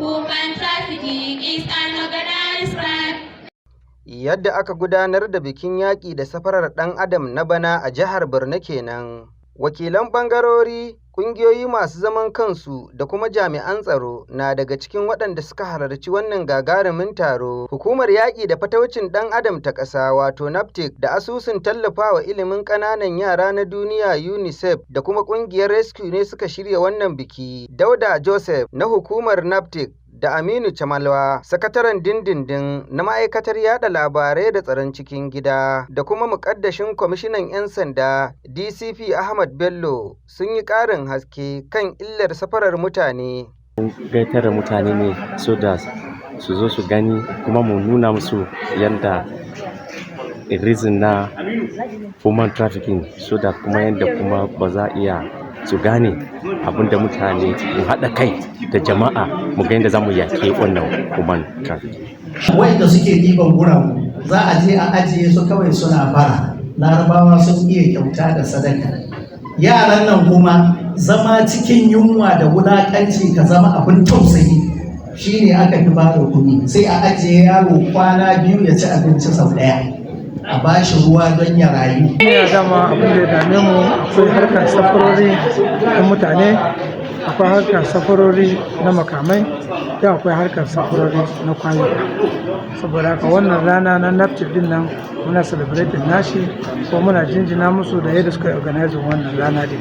Human trafficking is an organized crime. Yadda aka gudanar da bikin yaƙi da safarar ɗan adam na bana a jihar Borno kenan. Wakilan ɓangarori, ƙungiyoyi masu zaman kansu da kuma jami'an tsaro na daga cikin waɗanda suka halarci wannan gagarumin taro. Hukumar yaƙi da fataucin ɗan adam ta ƙasa, wato NAPTIP, da asusun tallafawa ilimin ƙananan yara na duniya UNICEF da kuma ƙungiyar Rescue ne suka shirya wannan biki. Dauda Joseph na hukumar NAPTIP da Aminu Chamalwa, sakataren dindindin na ma'aikatar yada labarai da tsaron cikin gida, da kuma muƙaddashin kwamishinan 'yan sanda DCP Ahmad Bello sun yi ƙarin haske kan illar safarar mutane. Gayyatar mutane ne so da su zo su gani, kuma mu nuna musu yadda reason na human trafficking, so da kuma yadda kuma ba za a iya su gane abinda mutane mu haɗa kai da jama'a mu ga yadda za mu yaƙi wannan human trafficking. Wanda suke ɗiban guragu, za a je a ajiye su kawai suna bara. Larabawa sun iya kyauta da sadaka. Yaran nan kuma zama cikin yunwa da wulaƙanci, ka zama abin tausayi, shine aka fi ba da kuɗi. Sai a ajiye yaro kwana 2 ya ci abinci sau ɗaya, a ba shi ruwa don ya rayu. Ina dama abin da ya dame mu, akwai harkar safarori na mutane, akwai harkar safarori na makamai, da akwai harkar safarori na kwayoyi. Saboda haka wannan rana na NAPTIP din nan muna celebrating nashi, ko muna jinjina musu da yadda suka yi organizing wannan rana din.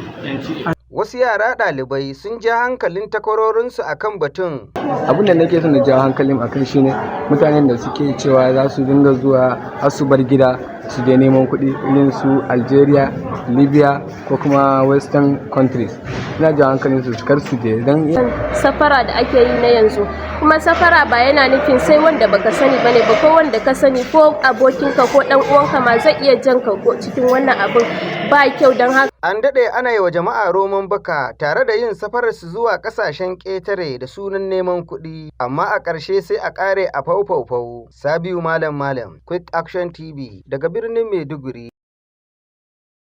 Wasu yara ɗalibai sun ja hankalin takwarorinsu a kan batun. Abin da nake son na jawo hankalin akan shine mutanen da suke cewa za su dinga zuwa har su bar gida su je neman kuɗi, irin su Algeria, Libya ko kuma Western countries. Ina jawo hankalin su kar su je don Safara da ake yi na yanzu kuma, safara ba yana nufin sai wanda baka sani bane ba, ko wanda ka sani, ko abokinka ko dan uwanka ma zai iya jan ka cikin wannan abin, ba kyau. Don haka An daɗe ana yi wa jama'a roman baka tare da yin safararsu zuwa ƙasashen ƙetare da sunan neman kuɗi, amma a ƙarshe sai a ƙare a fau-fau-fau. Sabiu Malam Malam, Quick Action TV, daga birnin Maiduguri.